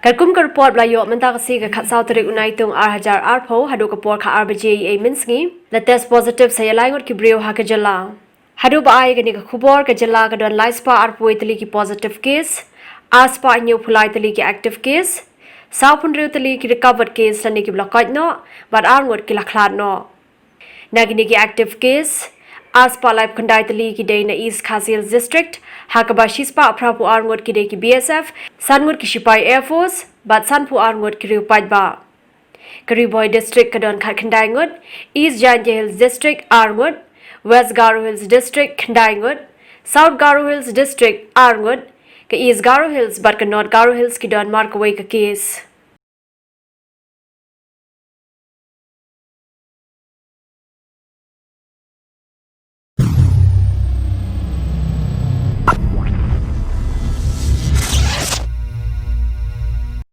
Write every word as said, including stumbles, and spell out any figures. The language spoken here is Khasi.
Katkum ka report ba la ïoh mynta ka sngi ka khatsaw tarik u Naitung ar hajar arphew haduh ka por ka ar baje eiei mynsngi, la test positive sa ïalai ngut ki briew ha ka jylla. Haduh ba ai kane ka khubor, ka jylla ka don lai spah arphew tylli ki positive case, ar spah hynñiewphew lai tylli ki active case, sawphew hynriew tylli ki recovered case lane kiba la koit noh, bad ar ngut ki la khlad noh. Na kine ki active case, ar spah laiphew khyndai tylli ki dei na East Khasi Hills District, ha kaba shi spah phraphew ar ngut ki dei ki B S F, san ngut ki shipai Air Force, bad sanphew ar ngut ki riew paidbah. Ka Ri Bhoi District ka don khatkhyndai ngut, East Jaintia Hills District ar ngut, West Garo Hills District khyndai ngut, South Garo Hills District ar ngut, ka East Garo Hills bad ka North Garo Hills ki don markawei ka case.